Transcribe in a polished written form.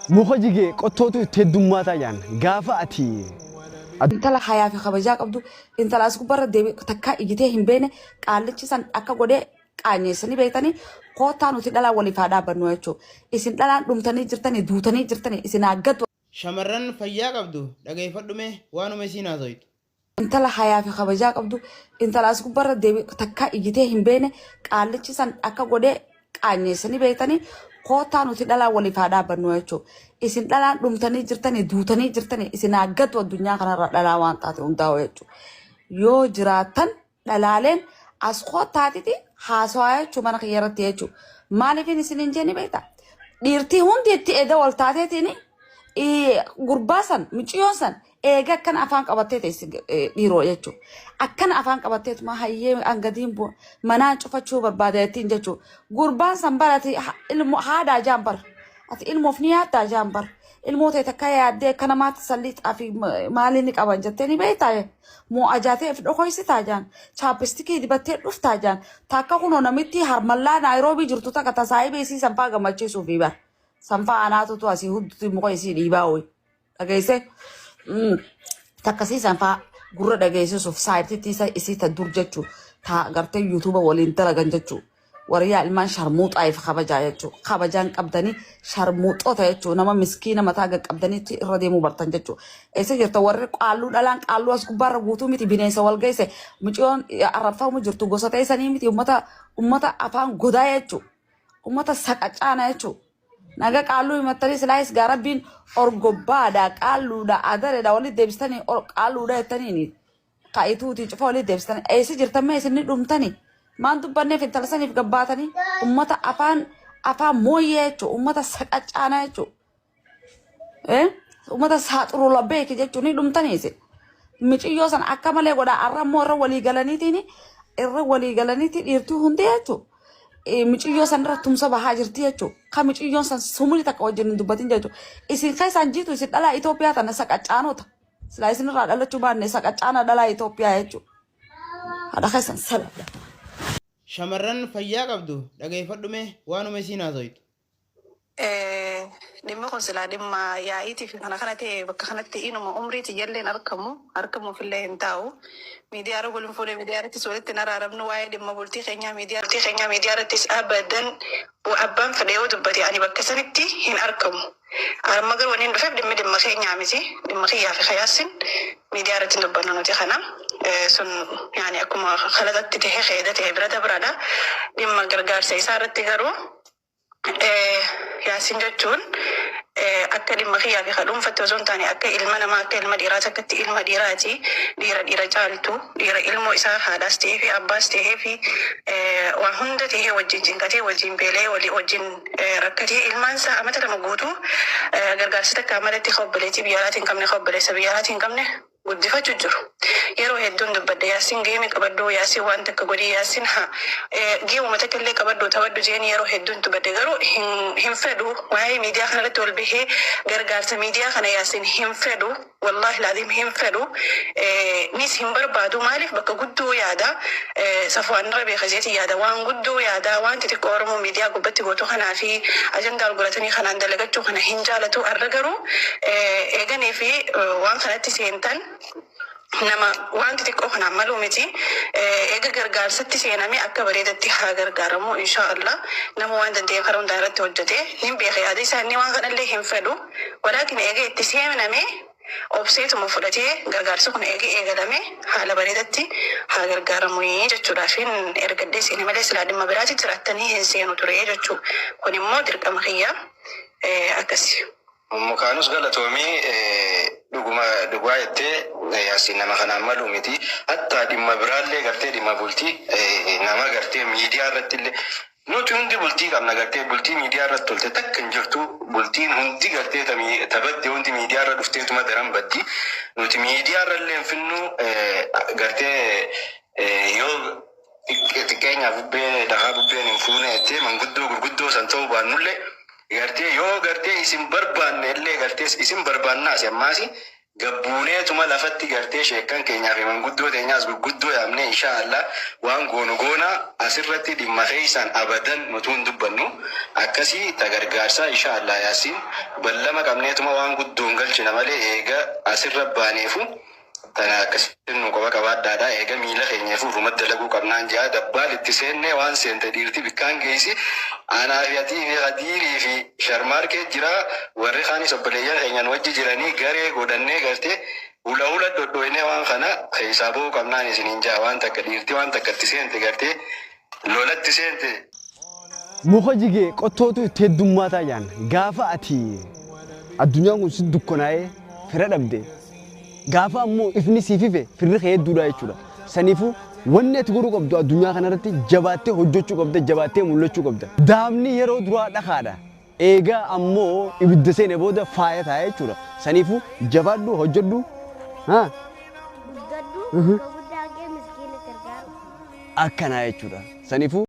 Muka jige qottootu itti heddummaataa jaan gaafa ati. Intala hayaa fi kabajaa qabdu, intala as gubbarra deebi takkaa ijjitee hin beene, qaallichi san akka godhee qaanyeessanii beektanii. Koottaa, nuti dhalaa waliif haa dhaabbannu jechuudha. Isin dhalaan dhumtanii jirtanii, duutanii jirtanii, isin haa gatu. Shamarran fayyaa qabdu, dhageeffadhu mee waanuma isiin haasoytu. Intala hayaa fi kabajaa qabdu, intala as gubbarra deebi takkaa ijjitee hin beene, qaallichi san akka godhee qaanyeessanii beektanii. Koottaa, nuti dhalaa waliif haa dhaabbannu jechuudha. Isin dhalaan dhumtanii jirtanii, duutanii jirtanii, isin haa gatu addunyaa kanarra dhalaa waan taate hundaa'u jechuudha. Yoo jiraattan dhalaaleen as koottaatiti haasawaa jechuudha mana kiyya irratti jechuudha. Maaliifin isin hin jenne beektaa? Dhiirtii hundi itti eda wal taateetiin gurbaa san, mucayyoon san eega akkana afaan qabattee teessi dhiiroo jechuudha. Akkana afaan qabatteetuma hayyee hangadiin manaan cufachuu barbaada jettiin jechuudha. Gurbaan san barati ilmoo haadhaa jaan bar. Ati ilmoof ni yaaddaa jaan bar. Ilmoo ta'e takka yaaddee akka namaatti salliixaa fi maalii ni qaban jettee ni beektaa? Moo ajaatee fi dhokoysitaa jaan. Chapstick dibattee dhuftaa jaan. Takka kunoo namitti harmallaa Naayiroobii jirtu takka tasaayibee isii sanfaa gammachiisuufi bar. Sanfaa anaatutu asii hudduti muka isii dhiibaa ooyi. Dhageesse? Takkasii sanfaa gurra dhageessisuuf saayibtitti isa isii ta dur jechuu, ta gartee yuutuuba waliin dalagan jechuu. Warriyaa ilmaan sharmuuxaaif kabajaa jechuu. Kabajaan qabdanii sharmuuxota jechuu, nama miskiina mataa qaqqabdaniitti irra deemuu bartan jechuu. Eessa jirta warri qaalluu? Dhalaan qaalluu as gubbaarra guutuu miti, bineensa wal geesse. Mucayyoon arrabfamu jirtu gosa ta'isanii miti, ummata afaan godaa jechuu. Ummata saqacaana jechuu. Naga qaalluu himattanii silaayis gaa rabbiin orgobbaadha, qaalluudha, adareedha walitti deebistanii, qaalluudha jettaniini. Kaa'ituutii cufa walitti deebistanii. Eessa jirtan mee isin ni dhumtanii? Maan dubbanneef intala saniif gabbaatanii? Ummata afaan mooyyee jechuudha. Ummata saqacaana jechuudha. Ummata saaxurula beeki jechuun ni dhumtanii isin. Miciyyoo sana akka malee godhaa. Har'a immoo irra walii galaniitiin, irra walii galaniitii dhiirtuu hundi jechuudha. Miciyyoo san irra tumsa bahaa jirti jechuudha. Ka miciyyoon san sumuni takka wajjin hin dubbatin jechuudha. Isin keessaan jiitu, isin dhalaa Itoophiyaa tana saqacaanota. Silaa isin irraa dhalachuu baanne saqacaana dhalaa Itoophiyaa jechuudha. Haadha keessan saladha. Shamarran fayyaa qabdu, dhageeffadhu mee waanuma isiin haasoytu. Dhimmi kun silaa dhimma yaa'iitii fi kana kana ta'e, bakka kanatti inuma umrii tiyyallee hin argamu, argamuufillee hin taa'u. Miidiyaa irra waliin fuudhee miidiyaa irrattis walitti hin araaramnu. Waa'ee dhimma bultii keenyaa miidiyaa bultii keenyaa miidiyaa irrattis abadan abbaan fedhe yoo dubbate ani bakka sanitti hin argamu. Amma garuu wanni hin dhufeef dhimmi dhimma keenyaa miti. Dhimma kiyyaa fi kayaassin miidiyaa irratti hin dubbannu nuti kana. Sun yaani akkuma kalaqatti ta'e keeda ta'e bira dabraadha. Dhimma gargaarsa isaa irratti garuu, Yaasin jechuun akka dhimma kiyyaa fi ka dhuunfatti osoo hin taane, akka ilma namaa, akka ilma dhiiraa takkatti ilma dhiiraati. Dhiira dhiira caaltu, dhiira ilmoo isaa haadhaas ta'ee fi abbaas ta'ee fi waa hunda ta'ee wajjin cinqatee, wajjin beelee, walii wajjin rakkatee, ilmaan isaa amata 2 guutuu gargaarsa takka malatti, ka obboleettii biyya alaatii hin qabne, ka obboleessa biyya alaatii hin qabne guddifachuu jiru. Yeroo hedduun dubbadhe, "Yaasiin game qabadhu, Yaasiin waan takka godhi, Yaasiin haa gameuma takka illee qabadhu, taphadhu" jeen yeroo hedduun dubbadhe, garuu hin fedhu. Waa'ee miidiyaa kanarratti ol bahee gargaarsa miidiyaa kana Yaasiin hin fedhu. Wallaahi laaliim hin fedhu. Nis hin barbaadu. Maaliif? Bakka guddoo yaada. Safuwaan irra beeka jeetii yaada. Waan guddoo yaada. Waan xixiqqoo Oromoo miidiyaa gubbatti gootu kanaa fi ajandaa ol godhatanii kanaan dalagachuu kana hin jaalatu. Har'a garuu eeganii fi waan kanatti seentan nama waan xixiqqoo kanaan maluu miti. Eega gargaarsatti seename akka bareedatti haa gargaaramu, insha Allah. Nama waan danda'e karaa hundaa irratti hojjete nin beeka yaada isaa, inni waan kanallee hin fedhu. Walaakin eega itti seename obseetuma fudhatee gargaarsi kun eega eegalame haala bareedatti haa gargaaramu jechuudhaafin ergadhee seene malee silaa dhimma biraati jiraattanii hin seenu ture jechuu. Kun immoo dirqama kiyya akkasi. Mukaanus galatoomii. Dhuguma dhugaa jettee, Yaasiin nama kanaan maluu miti. Hatta dhimma biraallee gartee dhimma bultii nama gartee miidiyaa irratti illee, nuti hundi bultii qabna, gartee bultii miidiyaa irratti tolte takka hin jirtu. Bultiin hundi gartee tabadde hundi miidiyaa irra dhufteetuma daran baddi. Nuti miidiyaa irra illee hin finnu. Gartee yoo xiqqeenyaaf bubbee dhahaa bubbeen hin fuune jettee, manguddoo gurguddoo san ta'uu baannullee, gartee yoo gartee isin barbaanne illee, gartee isin barbaannaasi ammaasi. Gabbuuneetuma lafatti gartee sheekkan keenyaa fi manguddoo teenyaas gurguddoo yaamnee insha Allah waan goonu goona. Asirratti dhimma keessaan abadan nutuu hin dubbannu. Akkasii ta gargaarsaa insha Allah Yaasiin ballama qabneetuma waan guddoon galchina malee eega asirra baaneefu tana akkasitti nu qofa qabaadhaadha. Eega miila keenyaaf uruma dalaguu qabnaan jaa dabbaal itti seennee waan seente dhiirti bikkaan geessi. Anaa fi atii fi Hadiirii fi Sharmaarkee jira, warri kaanis obboleeyyan keenyan wajji jiranii garee godhannee gartee hula hula dhodhoinee waan kana keessaa ba'uu qabnaan isiniin jaa. Waan takka dhiirti waan takka itti seente gartee lolatti seente. Muka jigee qottootu itti heddummaataa jaan. Gaafa ati addunyaan kun si dukkanaa'ee fira dhabde, gaafa ammoo ifni siif ife firri kee hedduudha jechuudha. Saniifuu wanni ati godhuu qabdu addunyaa kanarratti jabaattee hojjechuu qabda, jabaattee mul'achuu qabda. Daabni yeroo duraa dhakaadha. Eegaa ammoo ibidda seene booda faaya ta'a jechuudha. Saniifuu jabaadhu, hojjedhu. Haa? Guddadhu, guddaa kee miskiina gargaaru. Akkanaa jechuudha. Saniifuu.